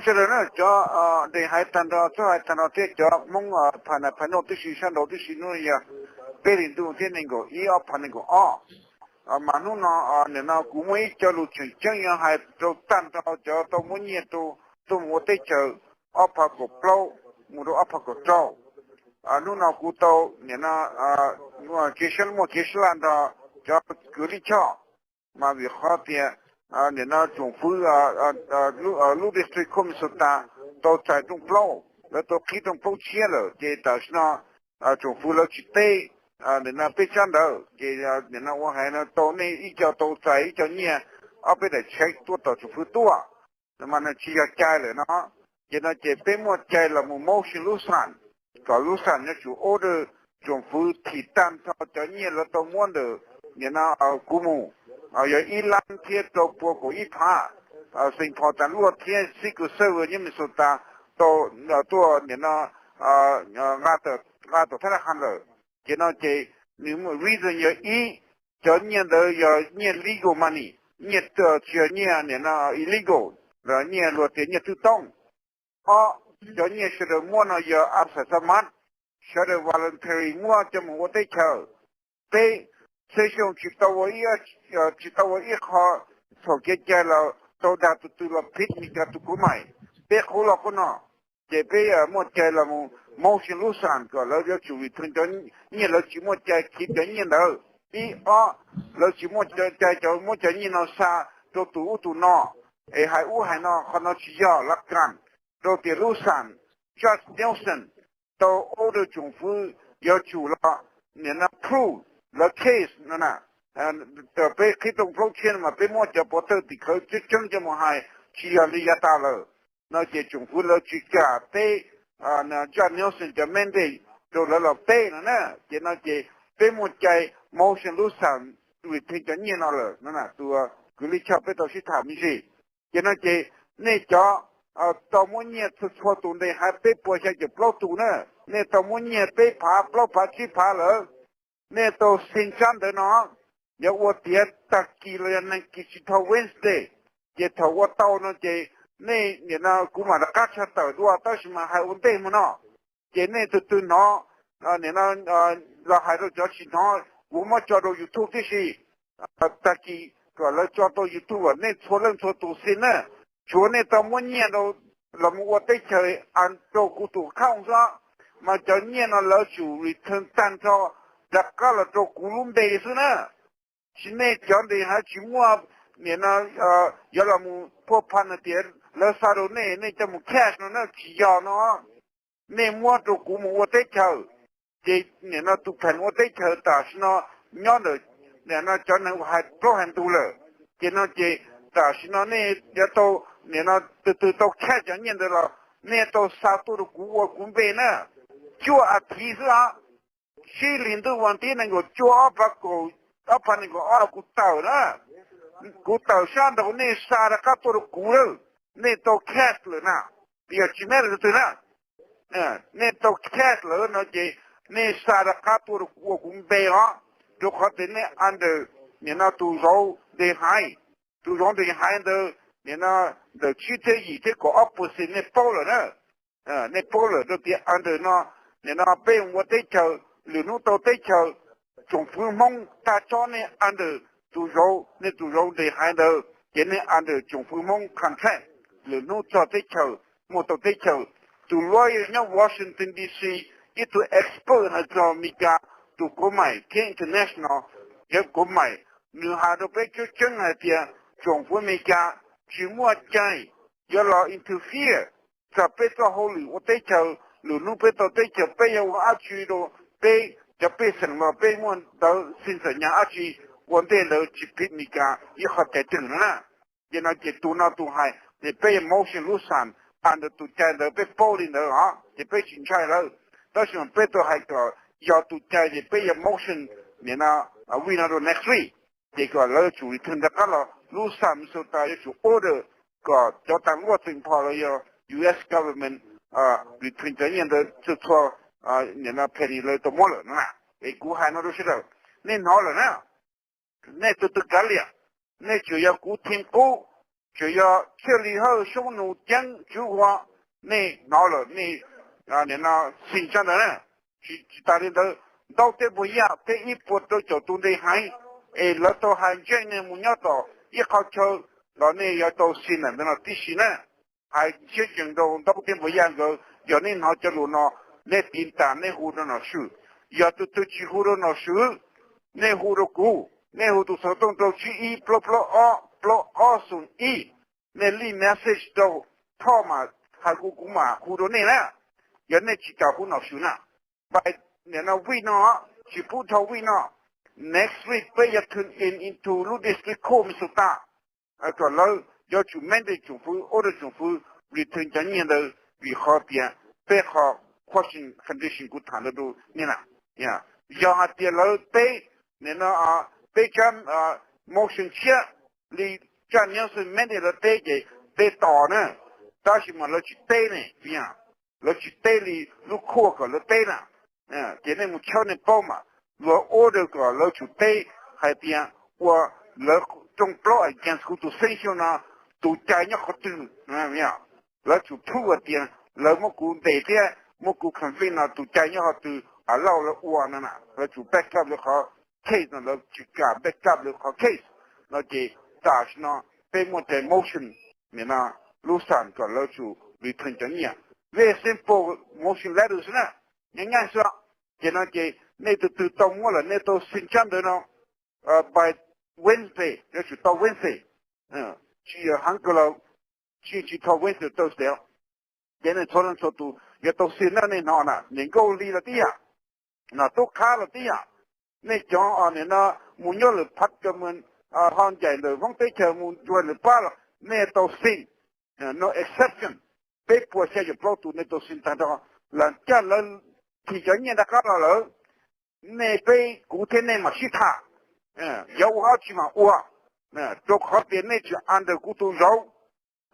Sawv daws na, cov nres hais tag nrho, txhua hais tag nrho thiab cov Hmoob phaj nais phaj noj tib si sab nraud tib si hnub yog peb hlis ntuj thiab nees nkaum ib ob phav nees nkaum ob. Mas hnub no, nim no kuv muaj ib co lus tseem ceeb yuav hais rau tag nrho cov tau muab nyiaj rau tuaj mus ua teb chaws ob phav kaum plaub mus rau ob phav kaum rau. Hnub no kuv tau nim no kev sab muaj kev sab laj nrog cov kwv Lij Choj, mas vim qhov tias nim no tsoom fwv lub district court Minnesota tau txais rooj plaub, lawv tau qhib rooj plaub tshiab lawm ces tam sim no tsoom fwv lawv tsis teb nim no peb tsab ntawd ces nim no ua hais no tau nej ib co tau txais ib co nyiaj ob peb daim tsheb tuaj tom tsoom fwv tuaj, mas nws tsis yog cai lawm no. Ces no ces peb muaj cai los mus motion lub xam, kom lub xam yuav tsum order tsoom fwv thim tag nrho cov nyiaj lawv tau muab ntawm nim no kuv mus, yog ib lab thiab rau pua kaum ib phav, Saint Paul tas luaj thiab Secret Service nyob Minnesota tau tuaj nim no nqa tom thab laj qha lawm. Ces no ces nws muaj reason yog ib, cov nyiaj ntawd yog nyiaj legal money, nyiaj tsis yog nyiaj nim no illegal, los nyiaj luag tias nyiaj twb tooj. Ob, cov nyiaj sawv daws muab no yog a xas xa mab, sawv daws voluntary muab coj mus ua teb chaws. Peb, session tsis tau ua ib, tsis tau ua ib qho txhaum kev cai los tau dag tus twg los phiv Meskas tus kuv maim. Peb qub los qub no, ces peb muaj cai los mus motion lub xam kom lawv yuav tsum return cov nyiaj, lawv tsis muaj cai khiv cov nyiaj ntawd. Ib, ob, lawv tsis muaj cai cov muab cov nyiaj no xa rau tus ub tus no, es hais ub hais no, qhov no tsis yog lab kam rau tias lub xam Judge Nelson tau order tsoom fwv yuav tsum los nim no prove lawv case no na. Peb qhib rooj plaub tshiab mas peb muab cov pov thawj tim khawv tseeb tseeb coj mus hais, tsis yog li yav tas lawm. No ces tsoom fwv lawv tsis kam teb Judge Nelson cov mandate rau lawv los teb no na. Ces no ces peb muaj cai motion lub xam return cov nyiaj no lawm no na. Tus kwv Lij Choj peb tau sib tham me ntsis. Ces no ces nej cov tau muab nyiaj txhua txhua tus nres haiv peb puas xya caum plaub tus na, nej tau muab nyiaj peb phav plaub phav tsib phav lawm, nej tau xee tsab ntawv no, yog ua tiav tag kis los yog neeg kis tsis dhau Wednesday, ces thaum ua tau no ces nej nim no kuv mam rov qab tshaj tawm dua, tab sis mas hais ua ntej mus no. Ces nej tus twg hnov, nim no los hais rau cov tsis hnov, kuv muab tso rau YouTube tib si. Tag kis kom lawv tso rau YouTube, nej txhua leej txhua tus xee na. Tsuav nej tau muab nyiaj rau los mus ua teb chaws rau kuv tus account xwb, mas cov nyiaj no lawv tsum return tag nrho rov qab los rau kuv lub npe xwb na. Tsis, nej cov nres haiv tsis muaj, nim no yuav los mus phuaj pha no tias lawv xa rau nej, nej coj mus cash no na, tsis yog no. Nej muab rau kuv mus ua teb chaws, ces nim no tus pheem ua teb chaws tam sim no nyob ntawm nim no cov neeg uas hais plaub hais ntug lawm. Ces no ces tam sim no nej yuav tau, nim no tus twg tau cash cov nyiaj ntawd los nej tau xa tuaj rau kuv ua kuv npe na. Cuaj a thiv xwb os. Sib hlis ntuj vas thib nees nkaum cuaj ob phav kaum, ob phav nees nkaum ob kuv tawm na, kuv tawm sab nraud nej xa rov qab tuaj rau kuv lawm, nej tau cash lawm na. Yog tsis mev lawm tus twg na, nej tau cash lawm no ces nej xa rov qab tuaj rau kuv ua kuv npe os, rau qhov tias nej under nim no tus zauv nres haiv, tus zauv nres haiv ntawd nim no ntawm tsib thiab yim thiab kaum ob percent nej paub lawm na. Nej paub lawm rau tias under no, nim no peb ua teb chaws, lwm hnub tau teb chaws, tsoom fwv Hmoob tag tsob nej under tus zauv, nej tus zauv nres haiv ntawd ces nej under tsoom fwv Hmoob contract, lwm hnub txog teb chaws, muaj tau teb chaws. Tus lawyer nyob Washington D C, ib tug expert hais txog Meskas, tus kuv maim thiab international, yog kuv maim, nws hais rau peb tseeb tseeb hais tias tsoom fwv Meskas tsis muaj cai yuav los interfere txog peb txoj hauj lwm ua teb chaws. Lwm hnub peb tau teb chaws peb yuav ua dab tsi rau peb cov pej xeem los peb muaj ntawv xeev xam nyas dab tsi ua ntej ntawd tsis phiv Meskas ib qho cai twg no na. Ces no ces tus no tus hais ces peb yuav motion lub xam under tus cai ntawd, peb paub li ntawd os ces peb tsis ntshai lawm. Tab sis mas peb tau hais kom yog tus cai ces peb yuav motion nim no week no rau next week, ces kom lawv tsum return rov qab los lub xam Minnesota yuav tsum order kom cov tag luaj Saint Paul los yog U S government return cov nyiaj ntawd txhua txhua, nim no penny lawv tau muab lawm no na. Es kuv hais no rau sawv daws, nej hnov lawm na. Nej tus twg kav liam, nej tsuas yog kuv team qub, Tseem yog Txhiaj Lis Hawj, Xyoob Nus, Ceeb, Tswv Huas, nej hnov lawm nej nim no xi tsab ntawv na. Tsis tas li ntawd, Ntaub Teb Npuas Yaj, peb ib puas rau caum tus nte haiv, es lawv tau hais ntseej nej mus nyob tom ib qhov chaw los nej yuav tau xi ntawm ntawd no tib si na. Hais siab tsees rau Ntaub Teb Npuas Yaj nkawd, yog nej hnov cov lus no, nej tiv tas nej hu rau nom swm. Yog tus twg tsis hu rau nom swm, nej hu rau kuv, nej hu tus xov tooj rau tsib ib plaub plaub ob plaub ob xoom ib. Nej leave message rau Thoj mas hais kuv, kuv mam hu rau nej na. Yog nej tsis kam hu nom swm na, pais nim no week no, tsis pub dhau week no, next week peb yuav tune in into lub district court Minnesota, kom lawv yuav tsum mandate tsoom fwv, order tsoom fwv return cov nyiaj ntawd, vim qhov tias peb qhov quashin condition kuv tham ntawd rau nej na. Yog hais tias lawv teb, nim no peb tsab motion tshiab li tsaj Nelson mandate lawv teb ces peb tos na. Tab sis mas lawv tsis teb ne, lawv tsis teb li lub court kom lawv teb na. Ces nej mus check nej paub mas, luag order kom lawv tsum teb hais tias ua lawv rooj plaub against kuv tus sanction no, tus cai nyob qhov twg. Lawv tsum prove tias lawv muab kuv ntes thiab muab kuv convict no tus cai nyob qhov twg, allow lawv ua no na. Lawv tsum back up lawv qhov case no, lawv tsis kam back up lawv qhov case no ces tam sim no peb muaj cai motion, nim no lub xas kom lawv tsum return cov nyiaj. Very simple motion letter xwb na, nyav nyaaj xwb. Ces no ces nej tus twg tau muab lawm nej tau xi tsab ntawv no by Wednesday, yuav tsum tau Wednesday. Tsis yog heev kawg los tsis, tsis tau Wednesday, Thursday. Ces nej txhua leej txhua tus yuav tau xi na, nej hnov na, niam nkauj li los tib yam, no tub qhab los tib yam. Nej cov nim no mus nyob lawm phav cov mus ho ncaim ntawm Hmoob teb chaws mus ncuag lawm pab los nej tau xi, no exception. Peb puas xya caum plaub tus nej tau xi tag nrho, lam caj lawv thim cov nyiaj rov qab los lawm, nej peb kuv thiab nej mam sib tham, yuav ua dab tsi mam ua, rau qhov tias nej tseem under kuv tus zauv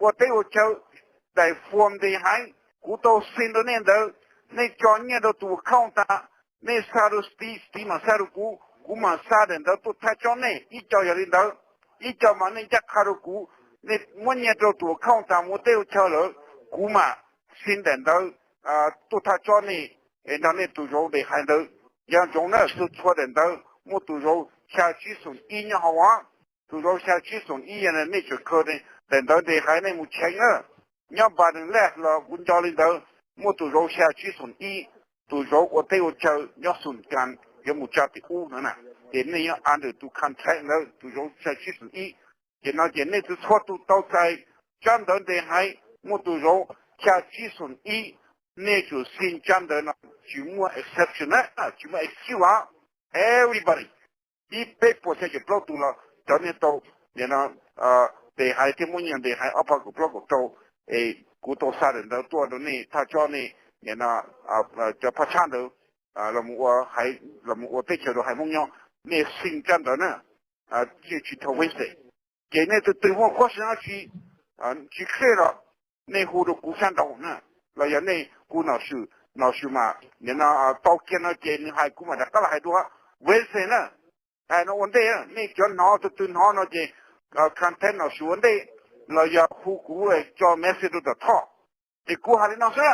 ua teb ua chaw, daim form ntes haiv kuv tau xi rau nej ntawd, nej tso nyiaj rau tus account tas, nej xa rau Steve, Steve mam xa rau kuv, kuv mam xa daim ntawv tuaj thaj tsob nej. Ib co yog li ntawd, ib co mas nej ncaj qha rau kuv, nej muab nyiaj rau tus account tas mus ua teb ua chaw lawm, kuv mam xi daim ntawv tuaj thaj tsob nej, es nrog nej tus zauv ntes haiv ntawd. Yog ntsoov na, txhua txhua daim ntawv muaj tus zauv xya tsib xoom ib nyob hauv. Tus zauv xya tsib xoom ib yog nej tseem khaws daim ntawv ntes haiv nej mus check na. Nyob Biden Labs los kuv nco li ntawd, muaj tus zauv xya tsib xoom ib, tus zauv ua teb ua chaw nyob xoom kas yuav mus tsa tim ub no na. Ces nej yuav under tus contract ntawd, tus zauv xya tsib xoom ib. Ces no ces nej txhua tus tau txais tsab ntawv ntes haiv muaj tus zauv xya tsib xoom ib, nej tsum xi tsab ntawv no, tsis muaj exception na, tsis muaj excuse. Everybody, ib peb puas xya caum plaub tus los cov nej tau, nim no ntes haiv thiab muab nyiaj ntes haiv ob phav kaum plaub kaum rau, es kuv tau xa daim ntawv tuaj rau nej thaj tsob nej, nim no cov phaj tshab ntawd los mus ua teb chaws rau haiv Hmoob nyob, nej xi tsab ntawv na, tsis tau Wednesday. Ces nej tus twg muaj question dab tsi tsis clear los nej hu rau kuv sab nraud na, los yog nej hu nom swm, nom swm mas nim no tau kiag no ces nws hais kuv mam rov qab los hais dua Wednesday na. Hais no ua ntej, nej cov hnov, tus twg hnov no ces contact nom swm ua ntej, los yog hu kuv tso message rau tom Thoj. Ces kuv hais li no xwb.